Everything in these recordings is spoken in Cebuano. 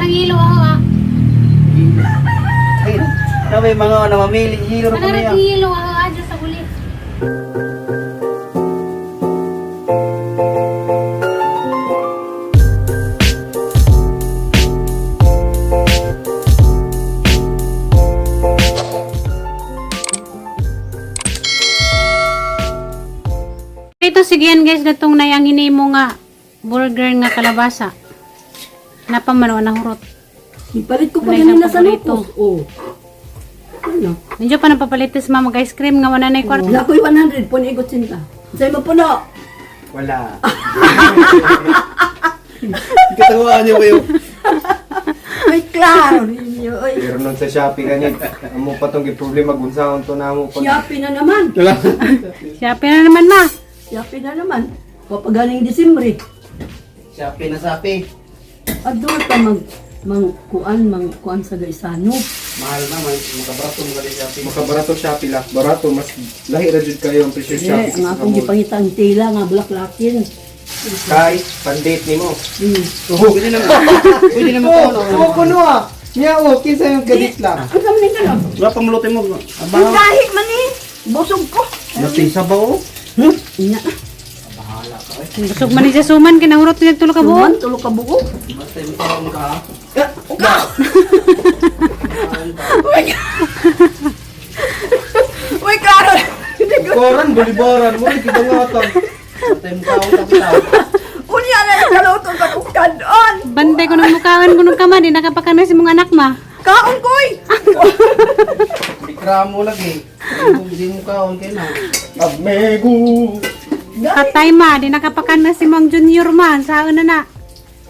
Anarang hilo ako ah. Ay, na may mga namamili hilo ra Anarang niya. hilo ako ah, dyan sa uli. Ito sige yan guys, gatong nayang hinimo nga burger nga kalabasa. Napamano na hurot. Ipalit ko pa Wala ganun siyang na sa paborito. lupos. Oh. Ano? Medyo pa napapalitis mama mag ice cream nga wala na yung kwarta. Wala ko'y 100, puno igot sinta. Sa'yo mo puno. Wala. Katawaan niyo kayo. Ay, klaro ninyo. Ay, Pero nun sa Shopee ganit, amo pa tong problema gunsaon to namo pag Shopee na naman. Shopee na naman ma. Shopee na naman. Kapagaling Disembre. Shopee na sapi. At doon pa mag mangkuan, mangkuan sa gaisano. Mahal na man makabarato mo kali Shopee. Makabarato Shopee lah, barato mas lahi ra jud kayo ang presyo Eh, Shopee ang sa akong mall. gipangita ang tela nga bulaklakin. Kay pandate nimo. Hmm. Pwede naman. Pwede naman ko no. Oh, kuno ah. Niya oh, kinsa yung gadit lang. Ang kami ka no? Wala pang luto mo. Ang gahi man eh. Busog ko. Natisa ba oh? Hmm? Ina. Bahala ka eh. Busog man ni siya suman kinahurot niya tulo ka buo. Suman, tulo ka buo. Basta yung kaon ka. ah. Uka! Uy, klaro! Koran bolibaran mo gidangatan. Basta yung kaon ka bitaw. Unya na yung kaluto sa kong kanon! Bantay ko ng mukhaan ko nung kama, di nakapakano si mong anak ma. Kaon koy! Ikramo lagi. Hindi mo kaon kay na. Abmegu. Patay ma, di nakapakano si mong junior ma. Saan na na?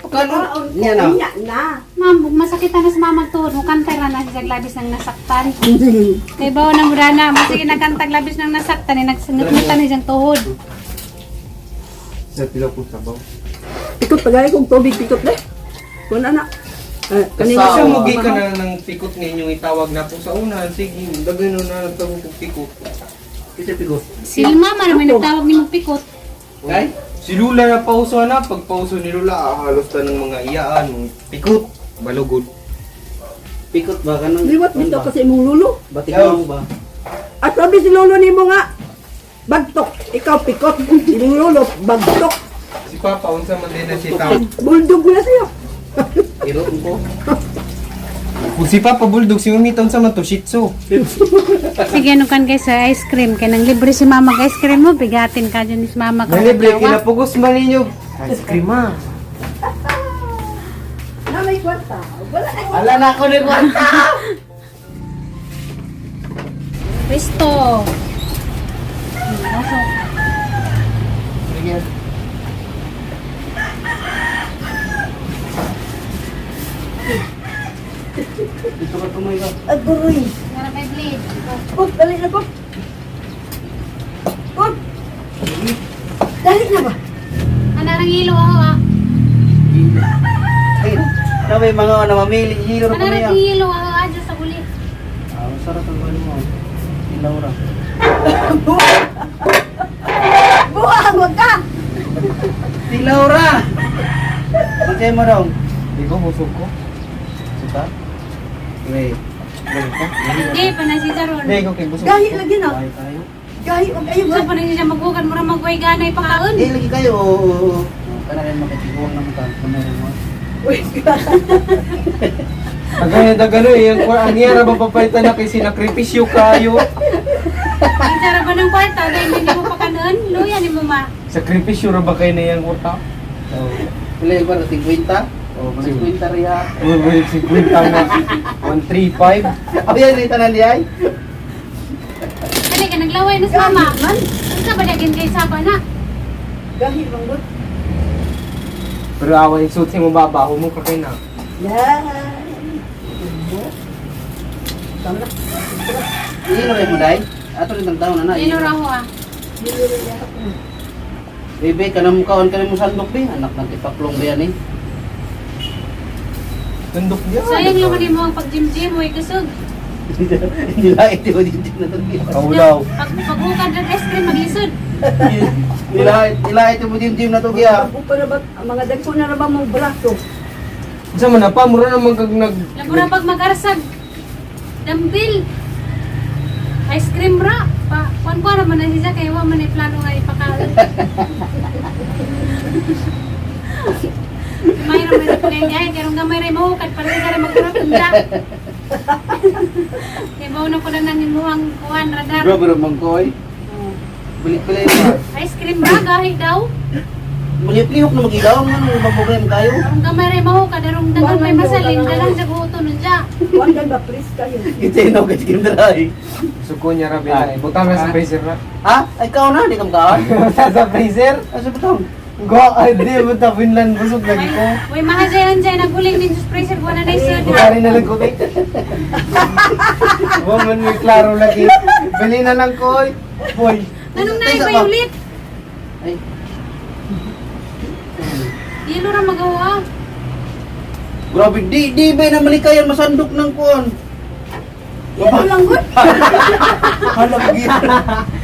Kaon niya na. Unya na. Ma'am, masakit na sa mama to. Mukanta ra na siya labis ng nasaktan. Kay bawa na mura na. Masige nagkantag labis ng nasaktan. Eh, nagsangit-ngitan na siyang tuhod. Sa pila ko sabaw. Pikot pagay kong tubig pikot na. Kun ana. Eh, kanina Kasi siya mugi ka na ng pikot ninyong itawag na po sa unahan. Sige, dagano na lang tawag kong pikot. Kita pigo. Silma man, may nagtawag ni mong pikot. Kay? Si Lula na pauso na, pag pauso ni Lula, ah, halos ta ng mga iyaan, mga pikot, balugod. Pikot ba kanang? Liwat bitaw kasi imong lulo. Batik mo ba? At sabi si lolo nimo nga bagtok, ikaw pikot. Imong lolo bagtok. Si Papa, unsa man din na si Tam. Bulldog na siya. Iro ko. Kung si Papa Bulldog, si Mamita, unsa man to, Shih Tzu. Sige, ano kan guys sa ice cream. Kaya nang libre si mama mag ice cream mo, bigatin ka dyan ni si mama. Nalibre, kinapugos man ninyo. Ice cream ah. Na may kwarta. Wala na. Ala na ako ni kwarta. Risto. Pasok. Sige. Dito ka tumoy ka. Agoy. Para may blade. Oh, dali na ko. Oh. Dali na ba? Anarang hilo ako ah. Ay, na may mga namamili hilo ra niya. Anarang hilo ako ah, dyan sa uli. Ah, masarap ang ano mo. Si Laura. Buang wag ka. Si Laura! Pagkay mo daw. Di ko, busog ko. Suka? Wait. Hindi, pa na si Jaron. Hindi ko, kay busog. Gahi lagi na. Bahay tayo. Gahi wag ayo. Sa pa na siya magugan, mura magway ganay pa kaon. Eh, lagi kayo. Oo, oo, oo. Kana rin makitiguang naman ka. Kamay mo. Uy, Agay, dagano eh. Ang ang iyara ba papalitan na kay sinakripisyo kayo? Ang sarap ba ng kwarta, dahil hindi mo pa kanon, luya ni mo ma. Sakripisyo ra ba kayo na iyang kwarta? So, pila yung kwarta? 50? Oh, 50 riya. Uy, uy, 50 na. 135. Abi, yan yung tanan niya ay. Dali ka, naglaway na sa mama. Ang sa balagin kay Saba na. Gahi manggod. Pero awan yung suit mo babaho mo ka kay na. Yan. Tama na. Ilo rin mo, day. Ato rin ang taon na na. Ilo ra ho ah. Bebe, kanang mukhaan ka mo sandok, be. Anak ng tipaklong ba yan eh. Tundok niya. Sayang lang mo ang pag-gym-gym, way kusog. Hindi lang ito, hindi na ito. Kaulaw. Pag paghukan ng ice cream, maglisod. Nila ito mo dim na to giya. Ako pa na ba, ang mga dagko na na ba mong braso? Unsa man na pa mura naman kag nag Labura pag mag-arsag. Dambil. Ice cream ra. Pa, kuan ko naman na siya kay wa man ay plano nga ipakaon. May ra man ko kay kay rong gamay ra mahukad para sa ra magkurot unta. Kay mao na ko lang nang imuhang kuan radar. Bro, bro, mangkoy. Oh. Balik-balik ba? Ice cream ra gahi daw. Malipilihok na magilaw nga nung maproblema kayo. Rong gamay ra mahukad arong dagan may masalin dalang sa guto nun siya. Kuan gan ba please kayo. Ito yung ice cream dry. Suko niya ra ba. Butang na sa freezer na. Ha? Ay, ikaw na, di ka makaon. Butang sa freezer. Asa ba tong? Go, ay di mo ta Finland busog lagi ko. Way mahajayan dyan, naghuling ninyo sa freezer, wala na isod. Bukari na lang ko kay. Wa man may klaro lagi. Bili na lang ko. Oy. Boy. Anong Teka naibay ba? ulit? Ay, Yelo ra magawa. grabe, di ba na malikayan masandok ng kuon? Yelo lang gud. Hala, kagiyan.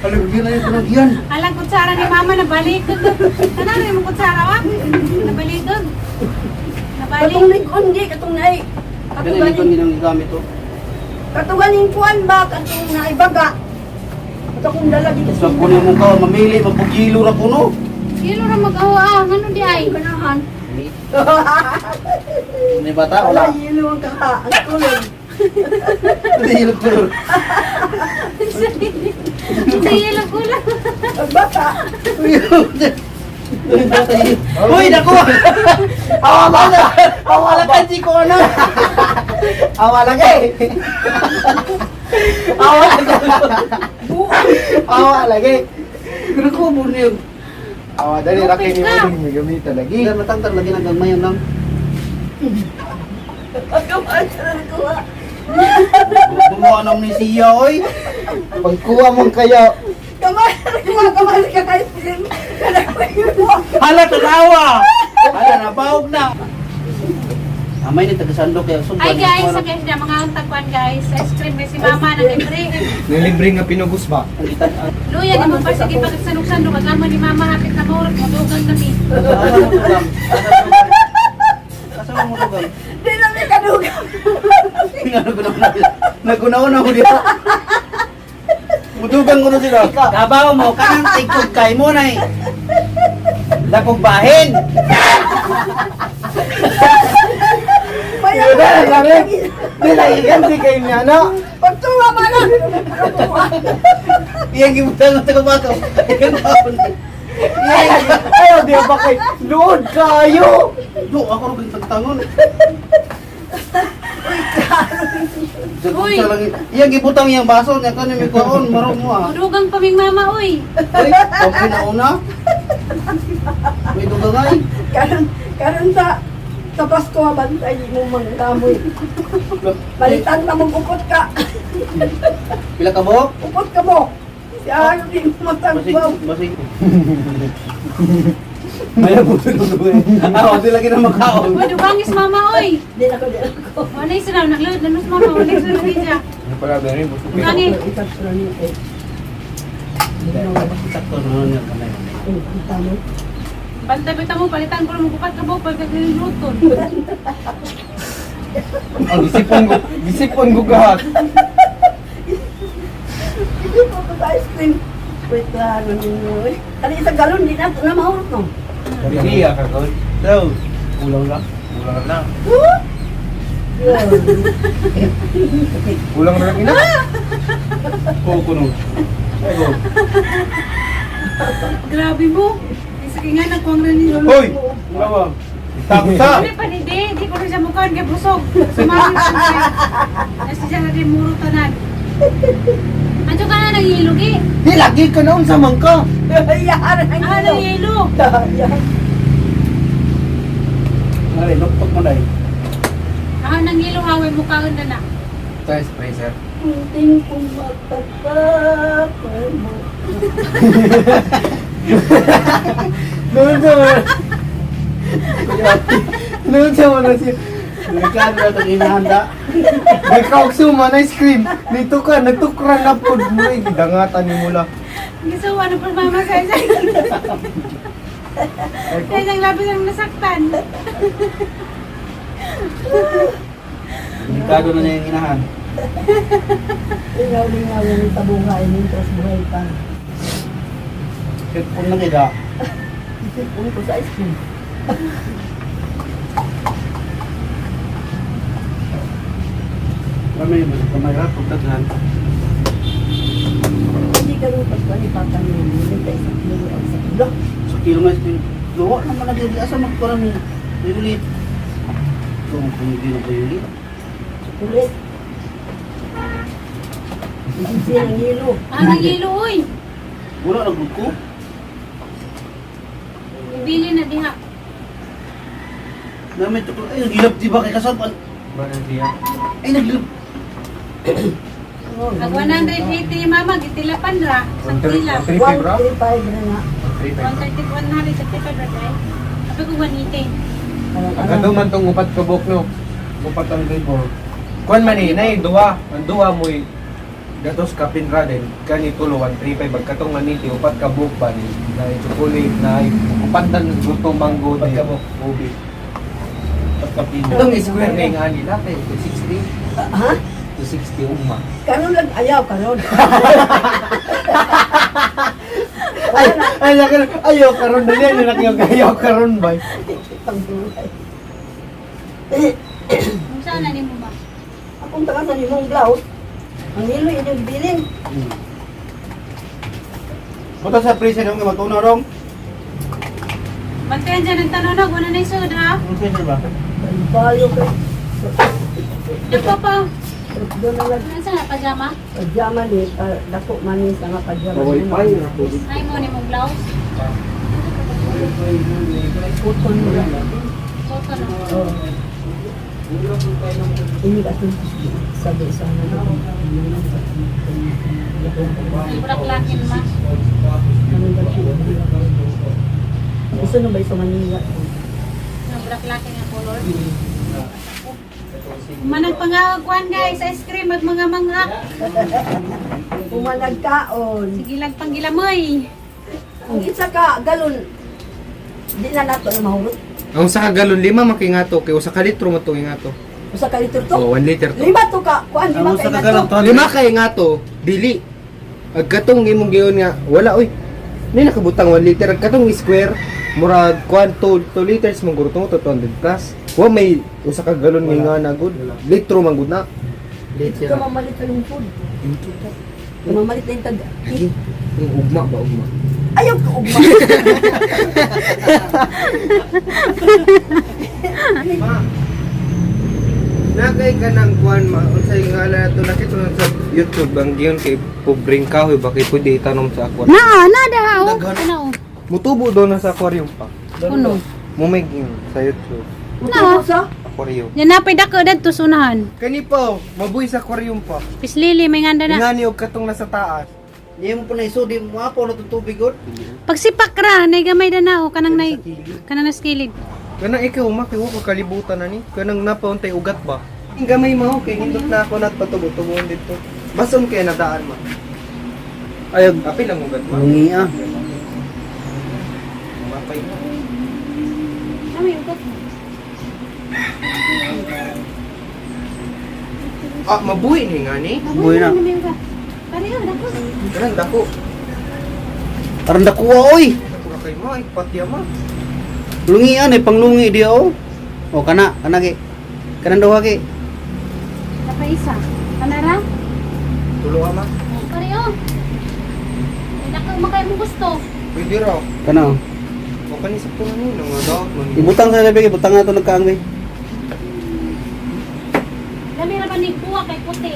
Hala, kagiyan na yung kagiyan. Alang kutsara ni mama nabalikod. Tanan rin mo kutsara wa? Nabalikod. Katong Nabalik. lig-on di katong naay. Ganun yung Katong ginang gigamit to. katong ganing kuan ba katong naay baga. Katong dala di Sa kuno mo ka, mamili, mapugilo ra kuno. Yelo ra magawa. Ngano di ay? Ganahan. Hindi bata, Wala wala. yelo ang kaka ang tulog. Hindi yelo tulog. Hindi yelo kulang. Ang bata. Uy, naku! Awa ba na? Awa lang ka, ko na. Awa lagi. Awa lagi. Awa lagi. Pero ko, bunil. Awa dali ra kay ni Lupit ka. Uling may gamita lagi. Hindi, matangtang lagi ng gagmayan lang. Pagkaman sa kuha. Gumawa ng amnesia, oy. Pagkuha mong kaya. Kamay kuha kamay ka kay film. Kanang Hala, tanawa! Hala, nabawag na. Amay ni taga-sandok kaya Ay guys, sa guys na mga tagkuan guys. Ice cream kay si mama nang libre. Nilibre nga pinugos ba? Ang itan. Luya di mo pa sige pag sanok-sandok kasama ni mama hapit na mahurot madugang kami. Asa mo dugang? Di na may kadugang. Nagunaw na. Nagunaw na ko diha. Mudugang ko na sila. Kabaw mo, kanang tigkog kay mo na eh. Dakog bahin. Bayan Wala na rin. Di lagi ganti kay niya no. Pagtuwa ba na? Iyang gibutang ang taga-bakaw. Iyang baon. Ayaw di ba kay luod kayo. Do, ako rin tagtangon. Uy. Iyang gibutang iyang baso niya kanang may kuon, marong mo ah. Madugang paming mama oy. Ay, pampi na una. May dugangay. Karon karon sa Pasko bantay mo mangkamoy. Balitan na mong upot ka. Pila ka mo? Upot ka mo. Siya di mo Basig, matagbaw. basig. May abutin ko eh. Ah, di lagi na makaon. Uy, dugangis mama oy. Di na ko, di na ko. Wala yung sinaw, naglod, nanos mama, wala yung sinaw siya. Ano pala ba rin busog. Dugangi. Sakto na niya kamay. Bantay bita mo, palitan ko lang kupat ka mo, pagkagliluto. Ang gisipon ko gahat. Hindi ko ko sa ice cream. Wait, ano ninyo eh. Kani isang galon, di na na mahurot no. Dili ka gol. So, Kulang lang. Kulang lang. Yun. Kulang na lang ina. ko kuno. Ay, go. Grabe mo. Sige nga, nagkuwang rin ni Lolo. Hoy! Lawa. Taksa. Ano pa ni Di? Di ko rin siya mukhaan, kaya busog. Sumali ko siya. Nasa siya na rin muro tanan. Andiyo ka na nangilog eh. Di lagi ka na unsa man ka. Yan ang Ah, ilo. nangilog. Yan. Ngari, luktok mo dai. Ah, nangilog haway mukhaan na na. Ito is freezer. Kunting kong magpagpapal mo. Noon sa mga... Noon sa mga siya. Delikado na itong inahanda. Nagkaukso man ice cream. Dito ka, nagtukra na po mo. eh. Dangatan ni mula. Gisawa na po mama sa isang. Sa isang labis ang nasaktan. Delikado na niya yung inahan. Lingaw-lingaw yung sa buhay, mintras buhay pa. Kung na kita. Isip ko sa ice cream. Kami, kamay ra, pagdaghan. Hindi ka rin pagkuhan ni Papa niya. Hindi tayo sa kilo ang sa kilo. Sa kilo nga, luwa naman na dili. Asa magkuhan ni Yulit? Kung hindi na ba Yulit? Chocolate. Isip ang hilo. Ah, nagilo oy. Wala na ko. Ibili na diha. Namin ito. Ay, nagilap di ba kay kasapan? Ay, nagilap. Ag 180 mama gitilapan ra sa kila. 135 na nga. 130 135 ra kay. Sabi ko 180. Ang man tong upat ka buok no. Upat ang flavor. Kuan man eh, nay duwa, ang duwa mo'y gatos ka pinra din kani tulo 135 pag katong maniti upat ka buok ba ni na chocolate na upat na gusto mango Upat ka buok. Ubi. Pagkapin. Itong square na yung ani natin, 260. Ha? 260 ugma. Karon lang ayaw, karon. Ay, ay, ay, ayaw karon dali ano na kayo ayaw karon bay. Pangbuhay. Unsa na nimo ba? Akong taga sa limong blouse. Ang hilo inyong bilin. Buta sa prison yung matunaw rong. Bantayan dyan ang tanunog, wala na isod ha. Ang prison ba? Bayo kay. Dako pa. Doon na lang. Unsa na pajama? Pajama ni, dako man ni sa nga pajama. Ay mo ni mong blouse. Cotton mo lang. Cotton. Oo. Ini kasi sabi sa ano. Ay bulaklakin ma. Gusto na ba sa Manila? Ang bulaklakin nga color. Manag pangakuan guys, ice cream at mga manghak. Pumanagkaon. Sige lang panggilamoy. Ang isa ka, galon, di na nato na mahurot. Ang sa galon lima makingato kay usa ka litro mo to ingato. Usa ka litro to. Oh, 1 liter to. Lima to ka, kuan lima Ang ka usa ka galon, ingato. Lima kay nga to, dili. Ag katong imong giyon nga wala oy. Ni nakabutang 1 liter ag katong square murag kwan 2 liters mong guro to 200 plus. Wa may usa ka galon nga nga na good. Litro man gud na. Ito mamalit na yung food. Mamalit na yung tag. Lagi. Yung ugma ba ugma. Ayaw ka ugma. Ma. Nagay ka ng kwan ma unsay ngalan nato nakita na sa YouTube ang giyon kay pobreng kahoy ba kay pwede itanom sa aquarium. Na, na daha oh. Ano oh. Mutubo daw na sa aquarium pa. Kuno. Mumay giyon sa YouTube Mutubo sa aquarium. Yan na pay dako dadto sunahan. Kani pa, oh, mabuhi sa aquarium pa. Pislili may nganda na. Ingani og katong nasa taas. Hindi mo pa na iso, di mo apo na tubig god. Pagsipak ra nay gamay da na oh kanang nay kanang naskilid. Kanang ikaw ma kay wa ko kalibutan na ni. Kanang napauntay ugat ba. Ang gamay mo kay hindot na ako nagpatubo-tubuon dito. Bason kay nadaan ma. Ay, Apil ang ugat ma. lungi ah. Mapay. Kami ugat. Ah, mabuhi ni nga ni. Buhi na. Pareho dako. Kanang dako. Aron dakuha oy. Dako ra kay ma, ay patya ma. Lungi ah, eh, panglungi di oh. O kana, kana ki. Kanang duha ki. Dapat isa. Kanara? Tulo ka ma. Pareho. Ay, Dako makay mo gusto. Pwede ra. Kana. oh. O kani sa puno ni nga daot man. Ibutang sa labi, ibutang na to nagkaangay. Dami ra ba ni kuha kay puti.